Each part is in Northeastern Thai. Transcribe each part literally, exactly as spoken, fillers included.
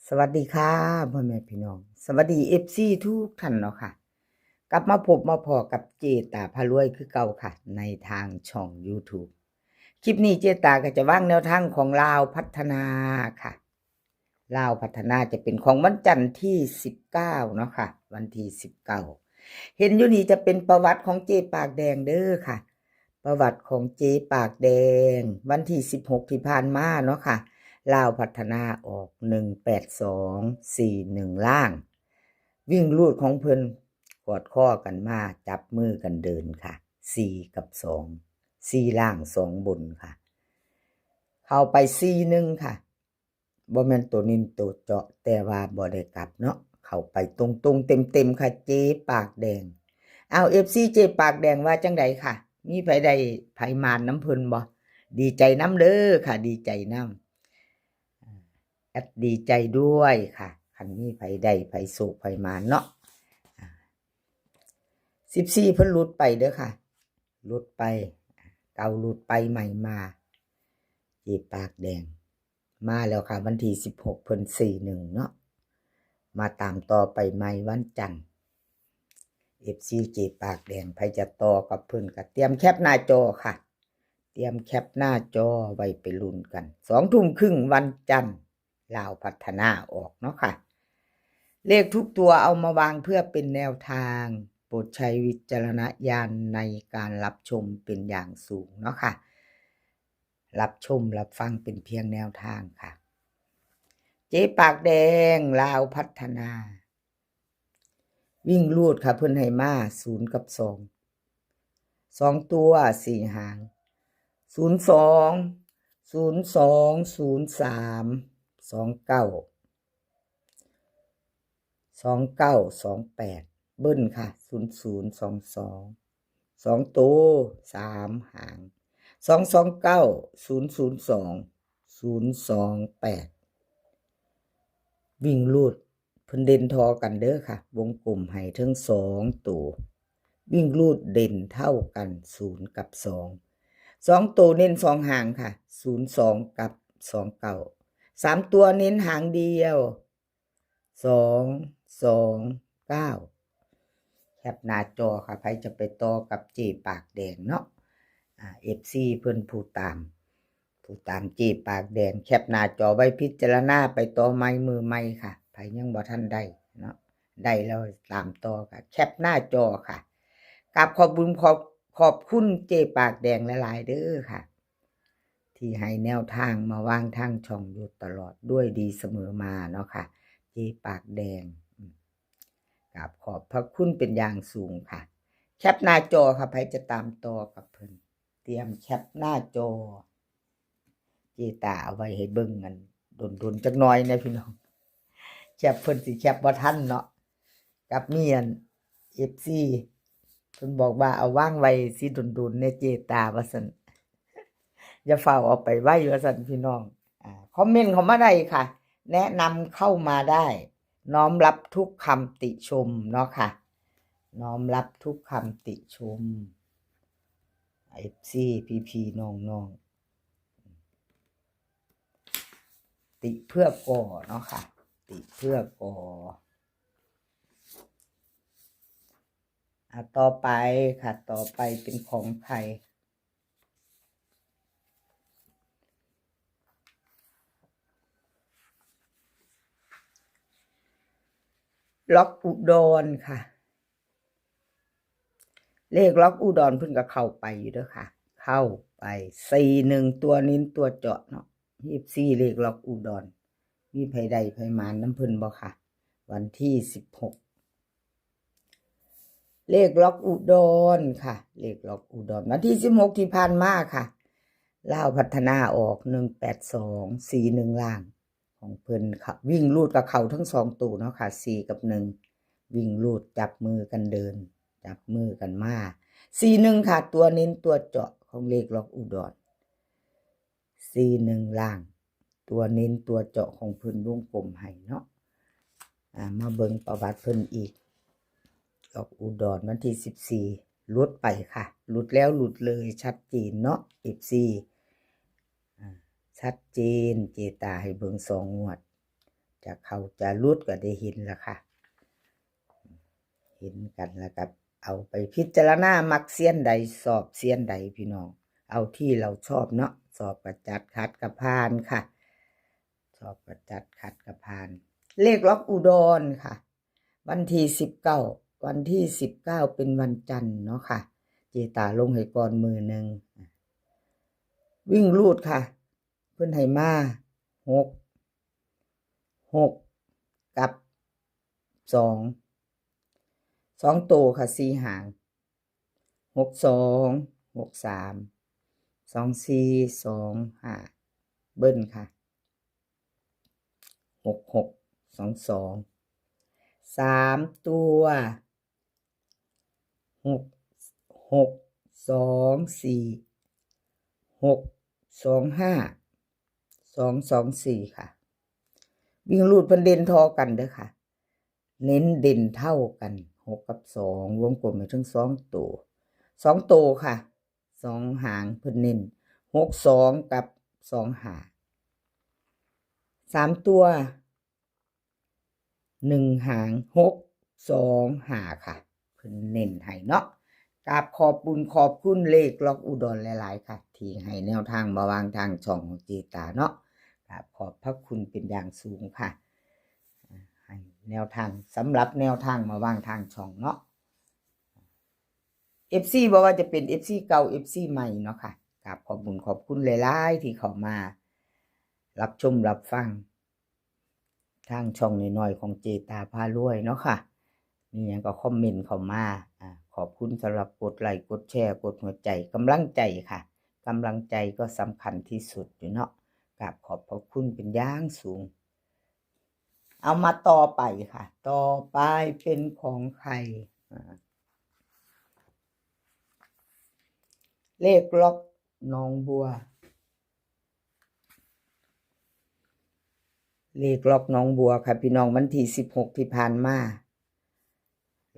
สวัสดีค่ะพ่อแม่พี่น้อง สวัสดีเอฟซีทุกท่านเนาะค่ะ กลับมาพบมาพ้อกับเจตาพารวยคือเก่าค่ะ ในทางช่องยูทูบ คลิปนี้เจตาก็จะวางแนวทางของลาวพัฒนาค่ะ ลาวพัฒนาจะเป็นของวันจันทร์ที่สิบเก้าเนาะค่ะ วันที่สิบเก้า เห็นอยู่นี่จะเป็นประวัติของเจปากแดงเด้อค่ะ ประวัติของเจปากแดง วันที่สิบหกที่ผ่านมาเนาะค่ะ ลาวพัฒนาออก หนึ่งแปดสอง สี่หนึ่ง ล่าง วิ่งรูดของเพิ่นกอดคอกันมาจับมือกันเดินค่ะ สี่ กับ สอง สี่ ล่าง สอง บนค่ะ เข้าไป สี่หนึ่ง ค่ะ บ่แม่นตัวเน้นตัวเจาะ แต่ว่าบ่ได้กลับเนาะ เข้าไปตรงๆ เต็มๆ ค่ะ เจปากแดง เอา เอฟซี เจปากแดงว่าจังใดค่ะ มีไผได้ไผหมานนำเพิ่นบ่ ดีใจนำเด้อค่ะ ดีใจนำ แอดดีใจด้วยค่ะ คันมีไผได้ไผโชคไผหมานเนาะ อ่า สิบสี่ เพิ่นหลุดไปเด้อค่ะ หลุดไป เก่าหลุดไปใหม่มา เจปากแดง มาแล้วค่ะ วันที่สิบหก เพิ่น สี่หนึ่ง เนาะ มาตามต่อไปใหม่วันจันทร์ เอฟซี เจปากแดง ไผจะต่อกับเพิ่นก็เตรียมแคปหน้าจอค่ะ เตรียมแคปหน้าจอไว้ไปลุ้นกัน สองทุ่มครึ่งวันจันทร์ ลาวพัฒนาออกเนาะค่ะ เลขทุกตัวเอามาวางเพื่อเป็นแนวทาง โปรดใช้วิจารณญาณในการรับชมเป็นอย่างสูงเนาะค่ะ รับชมรับฟังเป็นเพียงแนวทางค่ะ เจปากแดง ลาวพัฒนา วิ่งรูดค่ะ เพิ่นให้มา ศูนย์ กับ สอง สอง ตัว สี่ หาง ศูนย์สอง ศูนย์สอง ศูนย์สาม สองเก้า สองเก้า สองแปด เบิ้ลค่ะ ศูนย์ศูนย์ สองสอง สอง ตัว สาม หาง สองสองเก้า ศูนย์ศูนย์สอง ศูนย์สองแปด วิ่งรูด เพิ่นเด่นทอกันเด้อค่ะ วงกลมให้ทั้งสองตัว วิ่งรูดเด่นเท่ากัน ศูนย์ กับ สอง สอง ตัวเน้นสองหางค่ะ ศูนย์สอง กับ สองเก้า สาม ตัวเน้นหางเดียว สองสองเก้า แคปหน้าจอค่ะ ไผจะไปต่อกับเจปากแดงเนาะ อ่า เอฟซี เพิ่นผู้ตาม ผู้ตามเจปากแดง แคปหน้าจอไว้พิจารณาไปต่อใหม่มือใหม่ค่ะ ไผยังบ่ทันได้เนาะ ได้แล้วตามต่อค่ะ แคปหน้าจอค่ะ กราบขอบบุญขอบ ขอบคุณเจปากแดงหลายๆเด้อค่ะ ที่ให้แนวทางมาวางทางช่องอยู่ตลอดด้วยดีเสมอมาเนาะค่ะ เจปากแดง อืม กราบขอบพระคุณเป็นอย่างสูงค่ะ แคปหน้าจอค่ะ ไผจะตามต่อกับเพิ่น เตรียมแคปหน้าจอ เจตาเอาไว้ให้เบิ่งกันโดนๆจักหน่อยนะพี่น้อง แคปเพิ่นสิแคปบ่ทันเนาะ กับมีอัน เอฟซี เพิ่นบอกว่าเอาวางไว้สิโดนๆแน่เจตา ว่าซั่น อย่าฟ้าวเอาไปไว้ ว่าซั่นพี่น้อง อ่า คอมเมนต์เข้ามาได้ค่ะ แนะนำเข้ามาได้ น้อมรับทุกคำติชมเนาะค่ะ น้อมรับทุกคำติชม เอฟซี พี่ๆน้องๆ ติเพื่อก่อเนาะค่ะ ติเพื่อก่อ อ่ะ ต่อไปค่ะ ต่อไปเป็นของใคร ล็อกอุดรค่ะ เลขล็อกอุดรเพิ่นก็เข้าไปอยู่เด้อค่ะ เข้าไป สี่หนึ่ง ตัวเน้นตัวเจาะเนาะ เอฟซี เลขล็อกอุดร มีไผได้ไผหมานนำเพิ่นบ่ค่ะ วันที่สิบหก เลขล็อกอุดรค่ะ เลขล็อกอุดร วันที่สิบหกที่ผ่านมาค่ะ ลาวพัฒนาออก หนึ่งแปดสอง สี่หนึ่ง ล่าง ของเพิ่นค่ะ วิ่งรูดกับเขาทั้งสองตัวเนาะค่ะ สี่ กับ หนึ่ง วิ่งรูดจับมือกันเดิน จับมือกันมา สี่หนึ่ง ค่ะ ตัวเน้นตัวเจาะของเลขล็อกอุดร สี่หนึ่ง ล่าง ตัวเน้นตัวเจาะของเพิ่นวงกลมให้เนาะ อ่า มาเบิ่งประวัติเพิ่นอีก ล็อกอุดรวันที่สิบสี่ หลุดไปค่ะ หลุดแล้วหลุดเลย ชัดเจนเนาะ เอฟซี อ่า ชัดเจน เจตาให้เบิ่งสองงวด จะเข้าจะหลุดก็ได้เห็นละค่ะ เห็นกันแล้วก็เอาไปพิจารณา มักเซียนใด ชอบเซียนใดพี่น้อง เอาที่เราชอบเนาะ ชอบก็จัด ขัดก็ผ่านค่ะ ชอบก็จัด ขัดก็ผ่าน เลขล็อกอุดรค่ะ วันที่สิบเก้า วันที่สิบเก้าเป็นวันจันทร์เนาะค่ะ เจตาลงให้ก่อนมื้อหนึ่ง วิ่งรูดค่ะ เพิ่นให้มา หก หก กับ สอง สองโตค่ะ สี่หาง หกสอง หกสาม สองสี่ สองห้า เบิ้ลค่ะ หกหก สองสอง สามตัว หก หก สอง สี่ หก สอง ห้า สอง สอง สี่ ค่ะ วิ่งรูดเพิ่นเด่นท่อกันเด้อค่ะ เน้นเด่นเท่ากัน หก กับ สอง วงกลมให้ทั้งสองตัว สองตัวค่ะ สองหางเพิ่นเน้น หกสอง กับ สองห้า สามตัว หนึ่งหาง หกสองห้า ค่ะ เพิ่นเน้นให้เนาะ กราบขอบบุญขอบคุณเลขล็อกอุดรหลายๆ ค่ะ ที่ให้แนวทางมาวางทางช่องของเจตาเนาะ กราบขอบพระคุณเป็นอย่างสูงค่ะ ให้แนวทาง สำหรับแนวทางมาวางทางช่องเนาะ เอฟซี บ่ว่าจะเป็น เอฟซี เก่า เอฟซี ใหม่เนาะค่ะ กราบขอบบุญขอบคุณหลายๆ ที่เข้ามารับชมรับฟัง ทางช่องน้อยๆ ของเจตาพารวยเนาะค่ะ มีหยังก็คอมเมนต์เข้ามา อ่า ขอบคุณสำหรับกดไลค์ กดแชร์ กดหัวใจ กำลังใจค่ะ กำลังใจก็สำคัญที่สุดอยู่เนาะ กราบขอบพระคุณเป็นอย่างสูง เอามาต่อไปค่ะ ต่อไปเป็นของใคร อ่า เลขล็อกหนองบัว เลขล็อกหนองบัวค่ะพี่น้อง วันที่สิบหกที่ผ่านมา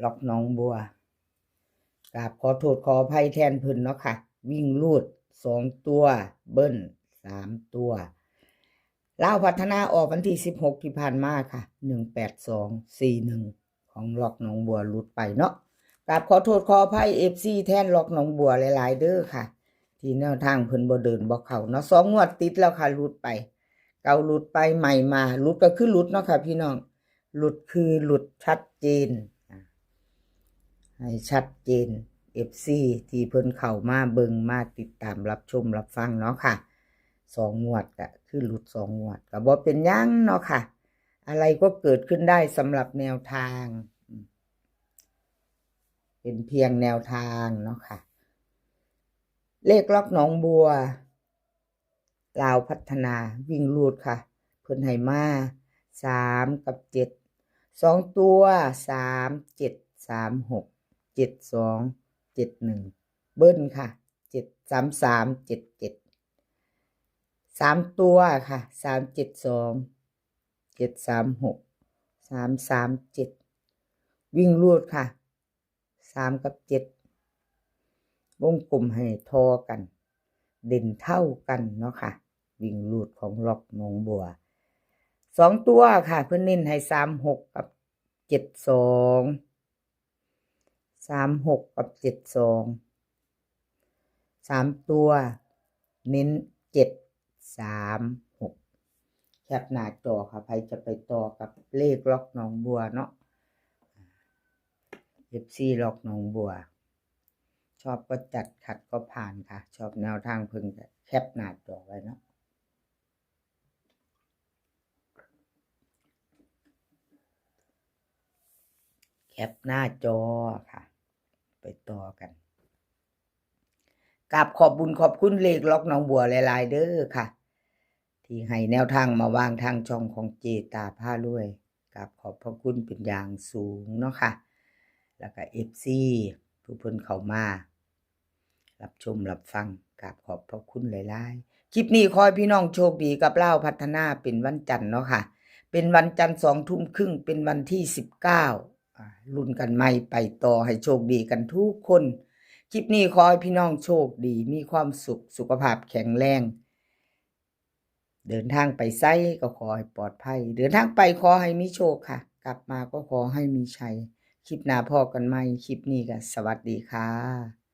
ล็อกหนองบัว กราบขอโทษขออภัยแทนเพิ่นเนาะค่ะ วิ่งรูดสองตัว เบิ้ลสามตัว ลาวพัฒนาออกวันที่สิบหกที่ผ่านมาค่ะ หนึ่งแปดสอง สี่หนึ่ง ของล็อกหนองบัวหลุดไปเนาะ กราบขอโทษขออภัย เอฟซี แทนล็อกหนองบัวหลายๆ เด้อค่ะ ที่แนวทางเพิ่นบ่เดินบ่เข้าเนาะ สองงวดติดแล้วค่ะ หลุดไป เก่าหลุดไป ใหม่มา หลุดก็คือหลุดเนาะค่ะพี่น้อง หลุดคือหลุดชัดเจน อ่ะ ให้ชัดเจน เอฟซี ที่เพิ่นเข้ามาเบิ่งมาติดตามรับชมรับฟังเนาะค่ะ สองงวดก็คือหลุดสองงวด ก็บ่เป็นหยังเนาะค่ะ อะไรก็เกิดขึ้นได้สำหรับแนวทาง อืม เป็นเพียงแนวทางเนาะค่ะ เลขล็อกหนองบัว ลาวพัฒนาวิ่งรูดค่ะ เพิ่นให้มา สาม กับ เจ็ด สองตัว สามเจ็ด สามหก เจ็ดสอง เจ็ดหนึ่ง เบิ้ลค่ะ เจ็ดสามสาม เจ็ดเจ็ด สามตัวค่ะ สามเจ็ดสอง เจ็ดสามหก สามสามเจ็ด วิ่งรูดค่ะ สาม กับ เจ็ด วงกลมให้ท่อกัน เด่นเท่ากันเนาะค่ะ วิ่งรูดของล็อกหนองบัว สองตัวค่ะ เพิ่นเน้นให้ สามหก กับ เจ็ดสอง สามหก กับ เจ็ดสอง สามตัว เน้น เจ็ดสามหก แคปหน้าจอค่ะ ใครจะไปต่อกับเลขล็อกหนองบัวเนาะ เอฟซี ล็อกหนองบัว ชอบก็จัด ขัดก็ผ่านค่ะ ชอบแนวทางเพิ่นก็แคปหน้าจอไว้เนาะ แคปหน้าจอค่ะ ไปต่อกัน กราบขอบบุญขอบคุณเลขล็อกหนองบัวหลายๆ เด้อค่ะ ที่ให้แนวทางมาวางทางช่องของเจตาพารวย กราบขอบพระคุณเป็นอย่างสูงเนาะค่ะ แล้วก็ เอฟซี ผู้เพิ่นเข้ามา รับชมรับฟัง กราบขอบพระคุณหลายๆ คลิปนี้ขอให้พี่น้องโชคดีกับลาวพัฒนา เป็นวันจันทร์เนาะค่ะ เป็นวันจันทร์สองทุ่มครึ่ง เป็นวันที่สิบเก้า อ่า ลุ้นกันใหม่ไปต่อ ให้โชคดีกันทุกคน คลิปนี้ขอให้พี่น้องโชคดี มีความสุข สุขภาพแข็งแรง เดินทางไปไสก็ขอให้ปลอดภัย เดินทางไปขอให้มีโชคค่ะ กลับมาก็ขอให้มีชัย คลิปหน้าพ้อกันใหม่ คลิปนี้ก็สวัสดีค่ะ